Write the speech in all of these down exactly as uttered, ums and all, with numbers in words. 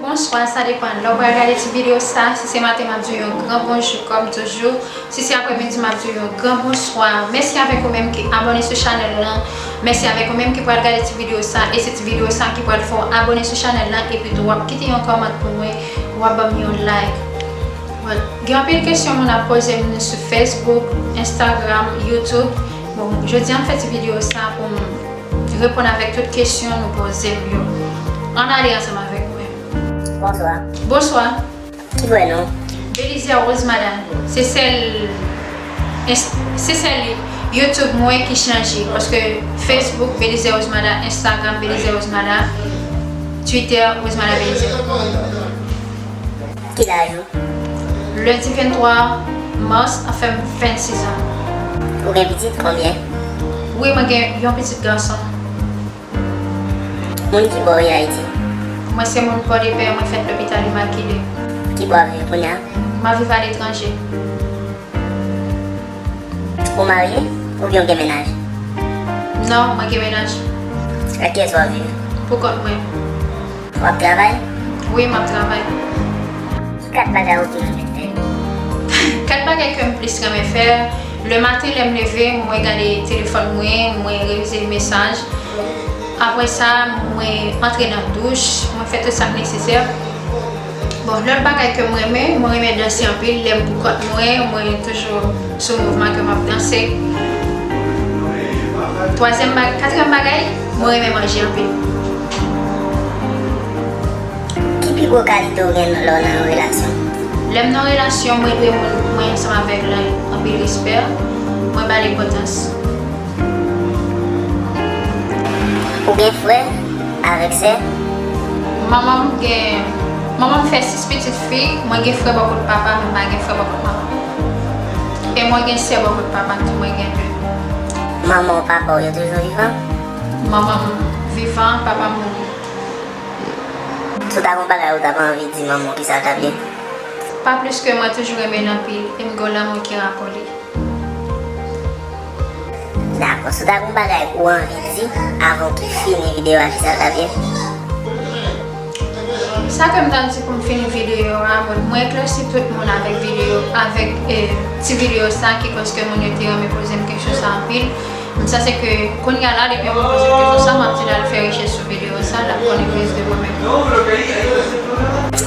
Bonswa, sa depann lè w pral gade ti videyo sa. Si se maten, m ap di w yon gran bonjou kòm toujou. Si se apremidi, m ap di w yon gran bonswa. Mèsi avèk ou menm ki abòne sou chanèl lan. Mèsi avèk ou menm ki pral gade ti videyo sa. E se ti videyo sa ki pral fè w abòne sou chanèl lan. Epi tou, w ap kite yon kòmant pou mwen. W ap ban m yon like. Bon, gen anpil kesyon moun ap poze m sou Facebook, Instagram, YouTube. Bon, jodi a m fè ti videyo sa pou m reponn avèk tout kesyon nou poze m yo. Ann ale ansanm avèk mwen. Bonswa. Bonswa. Ki vrè non? Belizaire Rosemada. Se sèl ins- se sèl YouTube mwen ki chanje, paske Facebook Belizaire Rosemada, Instagram Belizaire Rosemada, Twitter Rosemada Belizaire. Ki laj ou? Lendi venntwa mas, anfen, m vennsis an. Ou gen pitit konbyen? Wi, mwen gen yon pitit gason. Moun ki bò w ye Ayiti? Mwen se moun Pòdepè, mwen fèt lopital Imakile. Ki bò w ap viv kounye a? M ap viv aletranje. Ou marye oubyen w gen mennaj? Non, mwen gen mennaj. Ak kiyès w ap viv? Pou kont mwen. W ap travay? Wi, m ap travay. Ki kat bagay ou pi renmen fè? Kat bagay ke m plis renmen fè, lè maten lè m leve, mwen gade telefòn mwen, mwen revize mesaj. Apre sa, mwen antre nan douch, mwen fè tout sa k nesesè. Bon, lòt bagay ke m renmen, mwen renmen danse anpil. Lè m pou kont mwen, mwen toujou sou mouvman ke m ap danse. Twazyèm bagay, katriyèm bagay, mwen renmen manje anpil. Ki pi gwo kalite w gen lè w nan yon relasyon? Lè m nan relasyon, mwen dwe moun mwen ansanm avèk l anpil respè, mwen ba l enpòtans. Ou gen frè avèk sè? Manman m gen, manman m fè sis pitit fi, mwen gen frè bò kot papa, men m pa gen frè bò kot manman. E mwen gen sè bò kot papa m tou, mwen gen de. Manman w, papa w, yo toujou vivan? Manman m vivan, papa m mouri. Si w ta gen yon bagay ou t ap anvi di manman w, kisa l t ap ye? Pa plis ke mwen toujou renmen l anpil, e m gen yon lanmou ki ra pou li. Dakò, si w ta gen yon bagay ou anvi di avan w fini videyo a, kisa l t ap ye? Sa ke m t ap di pou m fini videyo a, bon, mwen eklèsi tout moun avèk videyo, avèk, eh, ti videyo sa, ki koz ke moun yo te renmen poze m kesyon sa anpil. M sanse ke kounye a la, depi yon moun poze m kesyon sa, m ap di l al fè rechèch sou videyo sa, l ap konnen plis de mwen menm.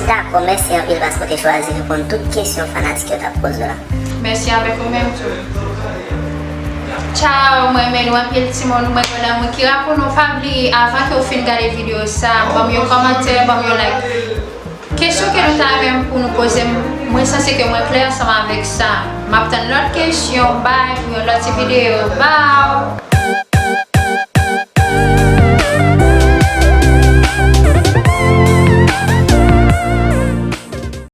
Dakò, mèsi anpil paske w te chwazi reponn tout kesyon fanatik yo t ap poze w la. Mèsi avèk ou menm tou. Tchao, mwen renmen nou anpil timoun, mwen gen lanmou ki ra pou nou. Pa bliye, avan ke w fin gade videyo sa, ban m yon kòmantè, ban m yon like. Kesyon ke nou ta renmen pou nou poze m, mwen sanse ke mwen klè ansanm avèk sa. M ap tann lòt kesyon, bay, pou yon lòt ti videyo. Bye!